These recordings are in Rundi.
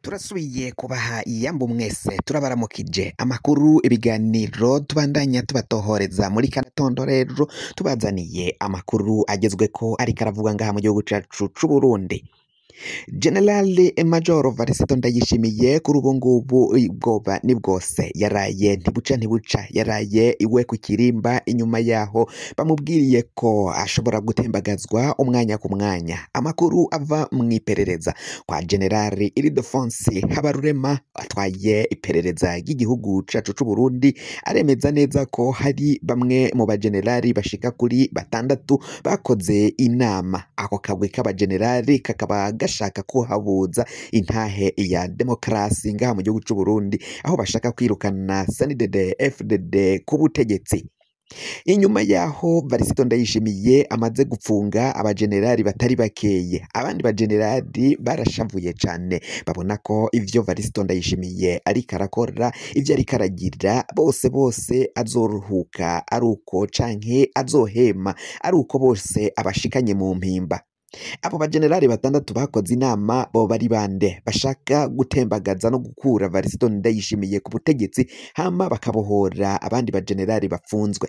Turasubiye kubaha iyambu mwese, turabaramukije. Amakuru, ibiganiro tubandanya tubatohoreza muri kano rero tubazaniye amakuru agezweko ariko aravuga ngaha mu gihugu cacu c'Uburundi. General Major Varisito Ndayishimiye kuri ubu ngubu ubwoba ni bwose, yaraye ntibuca ntibuca, yaraye iwe ku kirimba. Inyuma yaho bamubwiriye ko ashobora gutembagazwa umwanya ku mwanya. Amakuru ava mu iperereza kwa General Ildefonse Habarurema atwaye iperereza ry'igihugu cacu c'Uburundi aremeza neza ko hari bamwe mu bagenerali bashika kuri batandatu bakoze inama. Ako kagwi k'abagenerali kakaba gashaka kuhabuza intahe ya demokarasi ngaha mu gihugu c'Uburundi, aho bashaka kwirukana CNDD FDD ku butegetsi. Inyuma yaho Varisito Ndayishimiye amaze gupfunga abagenerali batari bakeye, abandi bagenerali barashavuye cane, babona ko ivyo Varisito Ndayishimiye ariko arakora, ivyo ariko aragira, bose bose azoruhuka aruko canke azohema aruko bose abashikanye mu mpimba. Abo bagenerali batandatu bakoze inama boba ari bande bashaka gutembagaza no gukura Varisito Ndayishimiye ku butegetsi, hama bakabohora abandi bagenerali bafunzwe?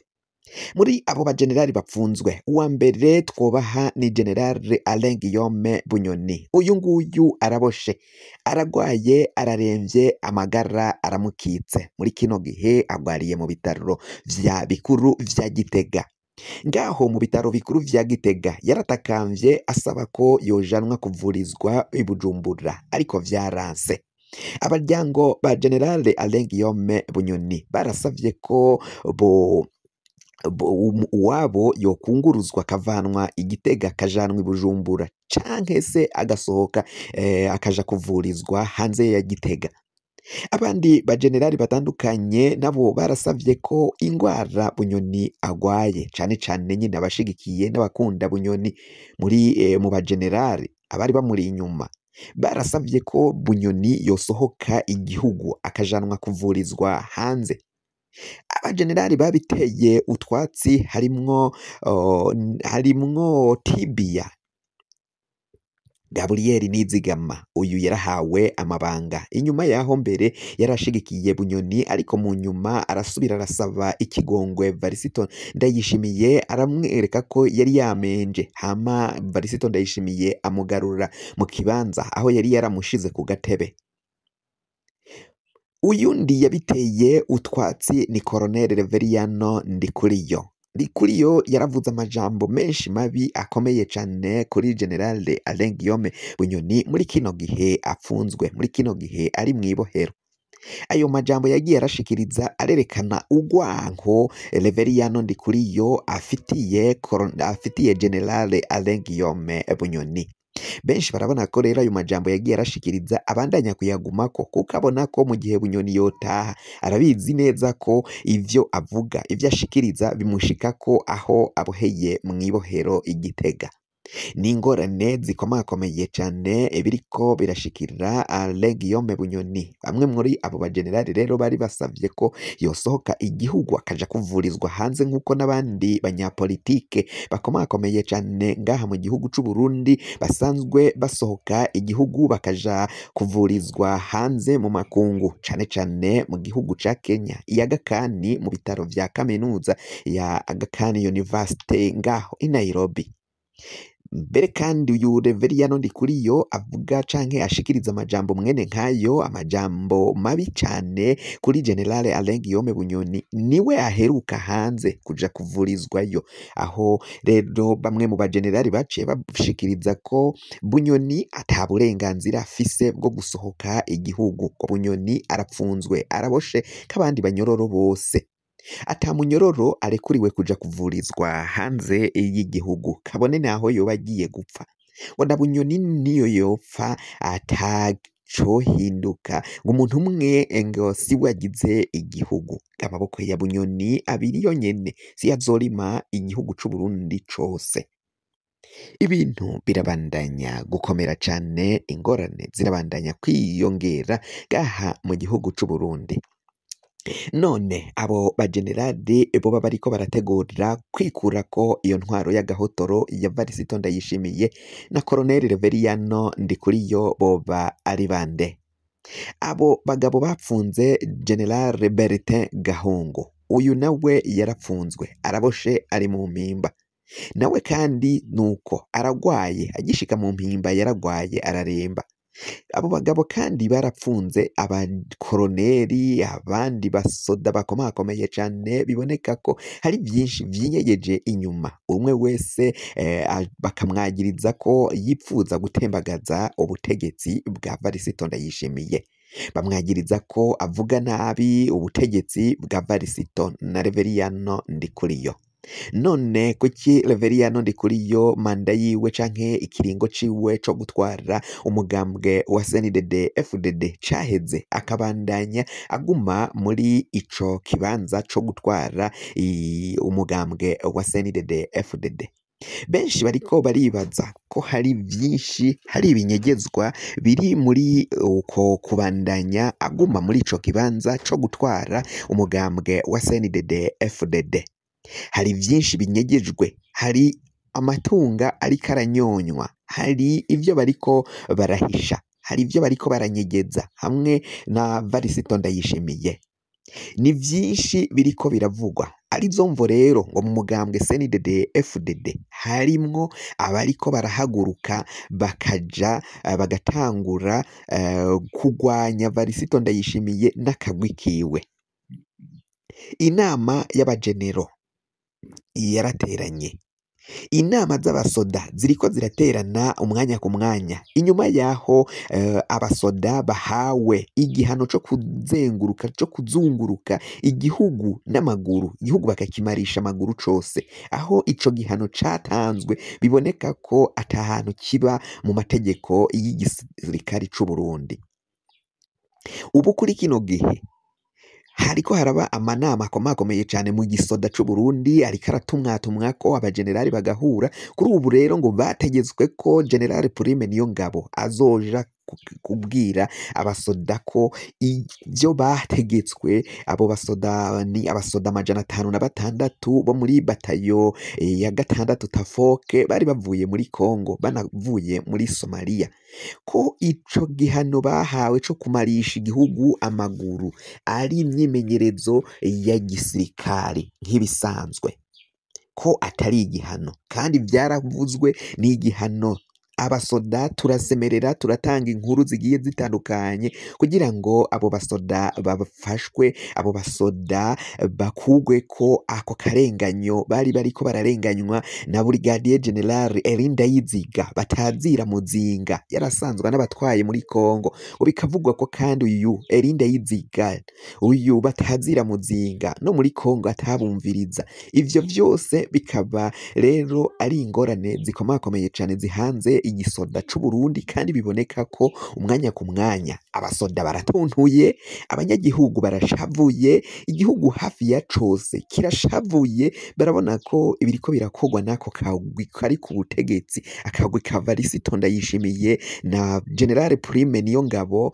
Muri abo bagenerali bapfunzwe, uwa mbere twobaha ni General Alain Guillaume Bunyoni. Uyu nguyu araboshe, aragwaye, araremvye, amagara aramukitse. Muri kino gihe agwariye mu bitaro vya bikuru vya Gitega. Ngaho mu bitaro bikuru vya Gitega yaratakamvye asaba ko yojanwa kuvurizwa i Bujumbura, ariko vyaranse. Abaryango ba General Alain Guillaume Bunyoni barasavye ko bo uwabo yokunguruzwa akavanwa i Gitega akajanwa i Bujumbura, canke se agasohoka akaja kuvurizwa hanze ya Gitega. Abandi bagenerali batandukanye nabo barasavye ko ingwara Bunyoni agwaye, cane cane nyine abashigikiye n'abakunda Bunyoni muri mu bagenerali abari bamuri inyuma, barasavye ko Bunyoni yosohoka igihugu akajanwa kuvurizwa hanze. Abagenerali babiteye utwatsi harimwo Tibia Gaburiyeri Nizigama. Uyu yarahawe amabanga inyuma yaho mbere yarashigikiye Bunyoni, ariko mu nyuma arasubira arasaba ikigongwe Varisito Ndayishimiye, aramwereka ko yari yamenje, hama Varisito Ndayishimiye amugarura mu kibanza aho yari yaramushize ku gatebe. Uyundi yabiteye utwatsi ni Colonel Reveriyano Ndikuriyo. Ndikuriyo yaravuze amajambo menshi mabi akomeye cane kuri General Alain Guillaume Bunyoni muri kino gihe apfunzwe, muri kino gihe ari mw'ibohero. Ayo majambo yagiye arashikiriza arerekana urwanko Reveriyano Ndikuriyo afitiye General Alain Guillaume Bunyoni. Benshi barabona ko rero ayo majambo yagiye arashikiriza abandanya kuyagumako, kuko abona ko mu gihe Bunyoni yotaha arabizi neza ko ivyo avuga, ivyo ashikiriza bimushikako aho aboheye mw'ibohero i Gitega. Ni ingorane zikomakomeye cane biriko birashikira Alain Guillaume Bunyoni. Bamwe muri abo bagenerali rero bari basavye ko yosohoka igihugu akaja kuvurizwa hanze, nk'uko n'abandi banyapolitike bakomakomeye cane ngaha mu gihugu c'Uburundi basanzwe basohoka igihugu bakaja kuvurizwa hanze mu makungu, cane cane mu gihugu ca Kenya, i Aga Khan mu bitaro vya kaminuza ya Aga Khan University ngaho i Nairobi. Mbere kandi uyu Reveriyano Ndikuriyo avuga canke ashikiriza amajambo mwene nkayo, amajambo mabi cane kuri General Alain Guillaume Bunyoni, niwe aheruka hanze kuja kuvurizwayo, aho rero bamwe mu bagenerali baciye bashikiriza ko Bunyoni ata burenganzira afise bwo gusohoka igihugu, ko Bunyoni arapfunzwe, araboshe k'abandi banyororo bose, ata munyororo arekuriwe kuja kuvurizwa hanze y'igihugu, kabone naho yoba agiye gupfa. Ngo na Bunyoni niyo yopfa atacohinduka, ngo umuntu umwe ngo siwe agize igihugu. Amaboko ya Bunyoni abiri yonyene siyo azorima igihugu c'Uburundi cose. Ibintu birabandanya gukomera cane, ingorane zirabandanya kwiyongera ngaha mu gihugu c'Uburundi. None abo bagenerali boba bariko barategura kwikurako iyo ntwaro y'agahotoro ya Varisito Ndayishimiye na Colonel Reveriyano Ndikuriyo boba ari bande? Abo bagabo bapfunze General Bertin Gahungu, uyu nawe yarapfunzwe, araboshe ari mu mpimba. Nawe kandi nuko aragwaye, agishika mu mpimba yaragwaye araremba. Abo bagabo kandi barapfunze abakoroneri, abandi basoda bakomakomeye cane, biboneka ko hari vyinshi vyinyegeje inyuma. Umwe wese bakamwagiriza ko yipfuza gutembagaza ubutegetsi bwa Varisito Ndayishimiye. Bamwagiriza ko avuga nabi ubutegetsi bwa Varisito na Reveriyano Ndikuriyo. None kuki Reveriyano Ndikuriyo manda yiwe canke ikiringo ciwe co gutwara umugambwe wa CNDD FDD caheze, akabandanya aguma muri ico kibanza co gutwara umugambwe wa CNDD FDD? Benshi bariko baribaza ko hari vyinshi, hari ibinyegezwa biri muri uko kubandanya aguma muri ico kibanza co gutwara umugambwe wa CNDD FDD. Hari vyinshi binyegejwe, hari amatunga ariko aranyonywa, hari ivyo bariko barahisha, hari ivyo bariko baranyegeza hamwe na Varisito Ndayishimiye. Ni vyinshi biriko biravugwa. Arizo mvo rero ngo mu mugambwe CNDD FDD harimwo abariko barahaguruka bakaja bagatangura kugwanya Varisito Ndayishimiye n'akagwi kiwe. Inama y'abagenero yarateranye, inama z'abasoda ziriko ziraterana umwanya ku mwanya. Inyuma yaho abasoda bahawe igihano co kuzenguruka, co kuzunguruka igihugu n'amaguru, igihugu bakakimarisha amaguru cose. Aho ico gihano catanzwe biboneka ko ata hantu kiba mu mategeko y'igisirikare c'u Burundi. Ubu kuri kino gihe hariko haraba amanama akomakomeye cane mu gisoda c'u Burundi, ariko aratumwatumwa ko abagenerali bagahura. Kuri ubu rero ngo bategetswe ko General Prime Niyongabo azoja kubwira abasoda ko ivyo bategetswe. Abo basoda ni abasoda 506 bo muri batayo ya 6 Tafoke, bari bavuye muri Congo banavuye muri Somalia, ko ico gihano bahawe co kumarisha igihugu amaguru ari imyimenyerezo ya gisirikare nk'ibisanzwe, ko atari igihano, kandi vyaravuzwe ni igihano. Abasoda turasemerera, turatanga inkuru zigiye zitandukanye kugira ngo abo basoda bafashwe, abo basoda bakugwe ko ako karenganyo bari bariko bararenganywa na Brigadier General Elinda Yiziga batazira Muzinga, yarasanzwe n'abatwaye muri Congo. Ngo bikavugwa ko kandi uyu Elinda Yiziga uyu batazira Muzinga no muri Congo atabumviriza. Ivyo vyose bikaba rero ari ingorane zikomakomeye cane zihanze igisoda c'u Burundi, kandi biboneka ko umwanya ku mwanya abasoda baratuntuye, abanyagihugu barashavuye, igihugu hafi ya cose kirashavuye. Barabona ko ibiriko birakogwa n'ako kagwi kari ku butegetsi, akagwi ka Varisito Ndayishimiye na General Prime Niyongabo,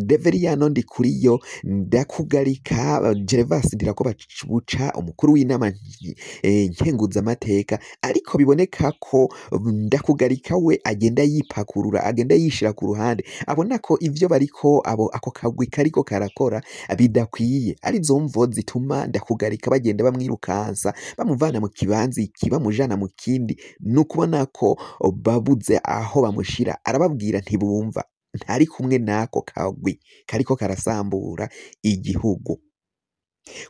Reveriyano Ndikuriyo, Ndakugarika, Gervas Ndirakobabuca, umukuru w'inama nkenguzamateka. Ariko biboneka ko Ndakugarika we agenda yipakurura, agenda yishira ku ruhande, abona ko ivyo bariko abo ako kagwi kariko karakora bidakwiye. Arizo mvo zituma Ndakugarika bagenda bamwirukansa, bamuvana mu kibanza iki bamujana mu kindi. Ni ukubona ko babuze aho bamushira, arababwira ntibumva, ntari kumwe n'ako kagwi kariko karasambura igihugu.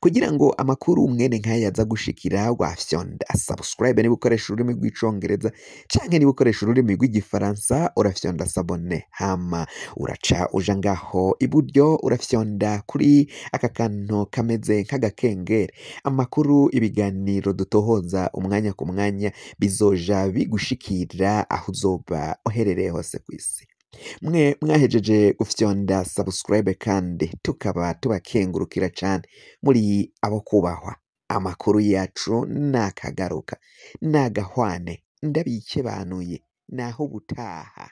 Kugira ngo amakuru mwene nk'aya aza gushikira, wafyonda subscribe niba ukoresha ururimi rw'icongereza, canke niba ukoresha ururimi rw'igifaransa urafyonda s'abonner, hama uraca uja ngaho iburyo urafyonda kuri aka kantu kameze nk'agakengeri. Amakuru, ibiganiro dutohoza umwanya ku mwanya bizoja bigushikira aho uzoba uherereye hose kw'isi. Mwe mwahejeje gufyonda subscribe kandi tukaba tubakengurukira cane, muri abo kubahwa. Amakuru yacu nakagaruka nagahwane, ndabikebanuye naho ubutaha.